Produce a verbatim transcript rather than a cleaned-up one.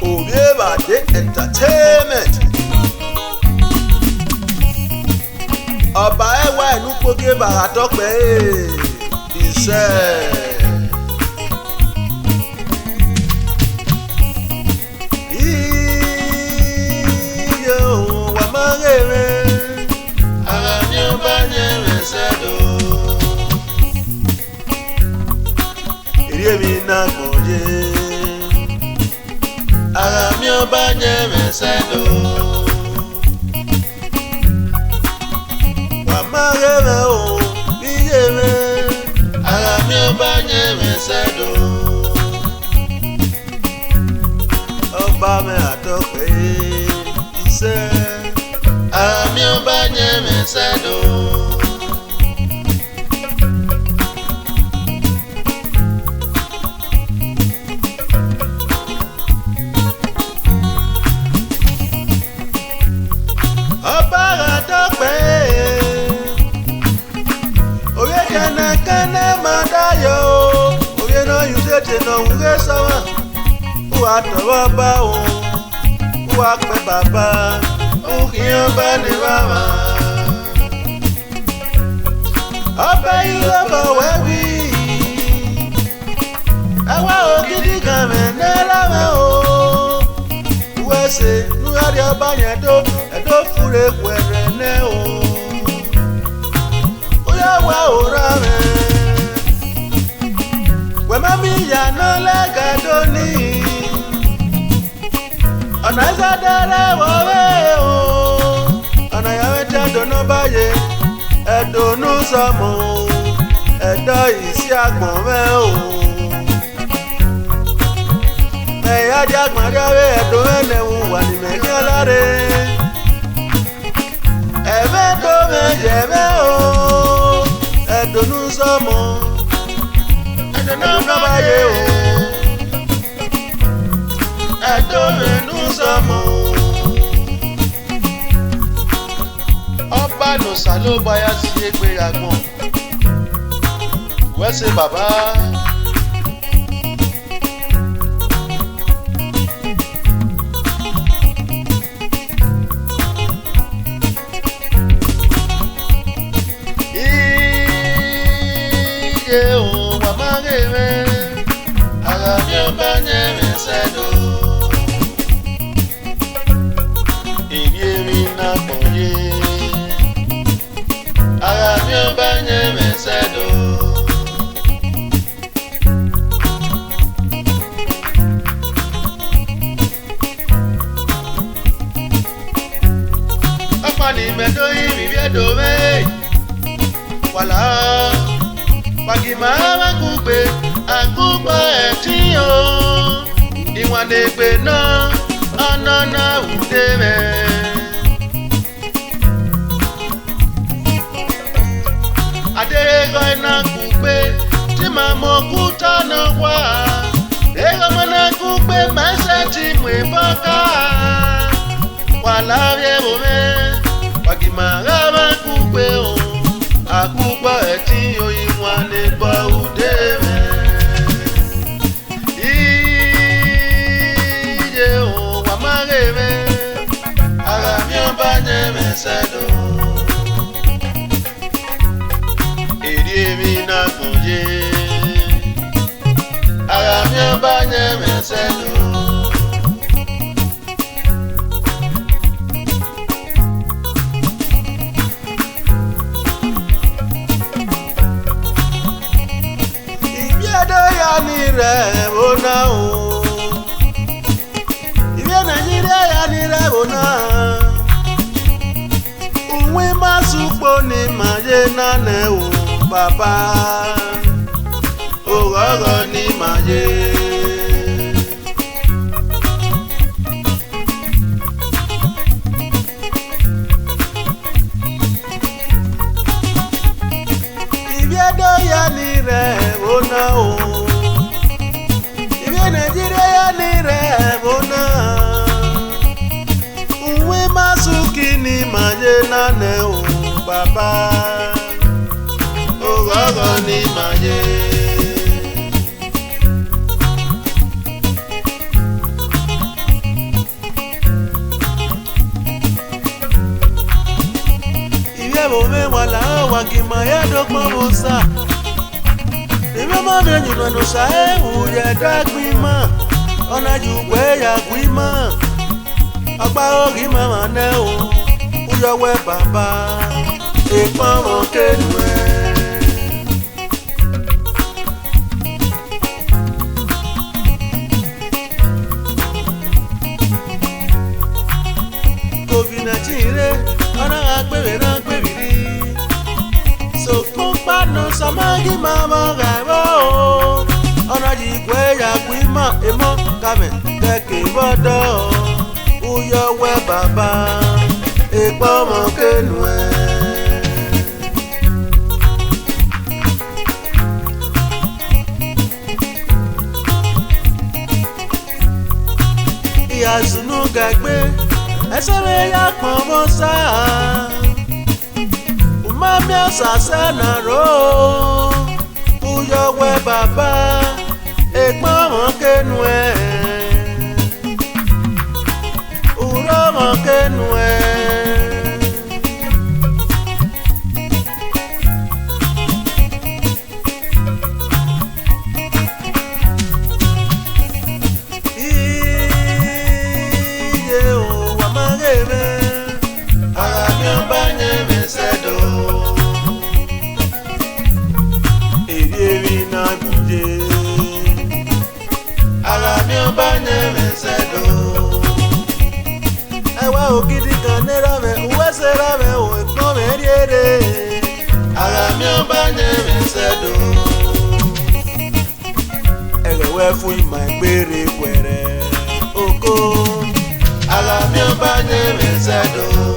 Ovbi Evbade Entertainment. Ọba ẹwae ne ukpogieva gha tọ kpẹre, isẹ. Iye o, wa ma ghe mwẹ, a gha miẹn ọba yẹn mwẹ sẹ do. Erriọ emwi ne agbọn ye, a gha miẹn ọba yẹn mwẹ sẹ do. Wa ma ghe mwẹ o, vbe iye mwẹ, a gha miẹn ọba yẹn mwẹ sẹ do. Ọba mwẹ a tọ kpẹre, isẹ, a gha miẹn ọba yẹn mwẹ sẹ do. Ọba gha tọ kpẹre, ovbi kẹnẹkẹnẹ ma da yo, ovbi ne ọ ye utete ne ọ wu ghe sẹ ọmwa, u gha tọ vbe ọba o, u gha kpẹ baba, u khian ọba ne evbavba. Ọba i ru obọ wẹ vbi, ẹwa ogidigan mwẹ ne erha mwẹ o. Uwẹ ẹse ne u gha rhie ọba yẹn do, ẹdẹ ofure khuẹrhẹ nẹ o. U ya wa orra mwẹ, wẹ ma miẹn iya ne ọ lẹga do nii. Ọna i zẹdẹ rre vbe ọvbehe o, ọna ya mwẹ te Ẹdo ne Ọba ye, Ẹdo ne Uzọmọ o, Ẹdo isi agbọn mwẹ o. Mẹ ya dia agbọn rria vbe Ẹdo mwẹ ne ẹvbo uwa ne imẹ khian la rre. Ẹmwẹ Ẹdo mwẹ ye mwẹ o, Ẹdo ne Uzọmọ, Ẹdo ne Ọba ye o. Ẹdo mwẹ ne Uzọmọ. Ọba ne Osanobua ya si egbe ghe agbọn. Wẹ ẹse baba. Iye o, wa ma ghe mwẹ, a gha miẹn ọba yẹn mwẹ sẹ do. Erriọ emwi ne agbọn ye, a gha miẹn ọba yẹn mwẹ sẹ do. Ọkpa ne imẹ do rinmwian ivbi Ẹdo mwẹ, wa la, wa gi ma vbe akugbe, akugbe ẹtin o, iwannegbe nọ, ọnọna ude mwẹ. A deghẹ eghọ na kugbe, te ima mu okuta ne ọ wa, eghọ ma na kugbe, ma i sẹtin mu ebọ ka. Wa la vbe ẹvbo mwẹ, wa gi ma gha vbe akugbe o, akugbe ẹtin yo iwannegbe ude mwẹ. Iye o, wa ma ghe mwẹ, a gha miẹn ọba yẹn mwẹ sẹ do. Erriọ emwi ne agbọn ye, a gha miẹn ọba yẹn mwẹ sẹ do. Ivbi Ẹdo ya ni rre ẹvbo na o. Ivbi Nigeria ya ni rre ẹvbo na. Uwin ma sẹ ukpo ne ima ye na nẹ o, baba. Oghọghọ ne ima ye. Ivbi Ẹdo ya ni rre ẹvbo na o. Ivbi Nigeria ya ni rre ẹvbo na. nẹ o, Baba, oghọghọ ne ima ye. Ivbi ẹvbo mwẹ, wa lahọ, wa gie ima ye do kpọnmwẹ Osa. Emwi ọmọ mwẹ, yin ima ne Osa ru ye ẹdẹ gbe ima, ọ na ye uwẹ ya gu ima. Ọkpa ghi ma emwa nẹ o, u yọ wẹ Baba, ekpọnmwẹ ke nuẹn. Covid nineteen rre, ọ na gha gbe vbe na gbe vbe rri. Sokpan ọkpa nọ, Osa ma ghi ma vbe ọ gha ẹvbo o. Ọ na ye iguẹ ya gu ima, emọ kamẹ, kẹkẹ vbe ọdọ, u yọ wẹ Baba, ekpọnmwẹ ke nuẹn. I gha sunu ga egbe, ẹsẹ mwẹ ya kpọnmwẹ Osa. U ma miẹn Osa sẹ na rro, u yọ wẹ Baba, ekpọnmwẹ ke nuẹn, u rre ọmwa ke nuẹn. Iye o, wa ma ghe mwẹ, a gha miẹn ọba yẹn mwẹ sẹ do. Erriọ emwi na gbe uye, a gha miẹn ọba yẹn mwẹ sẹ do. Ẹwa ogidigan ne erha mwẹ, uwẹ sẹ erha mwẹ o, ekpọnmwẹ rhiere, a gha miẹn ọba yẹn mwẹ sẹ do. Ẹghẹ wẹ fu ima egbe rre guẹrẹ oko, a gha miẹn ọba yẹn mwẹ sẹ do.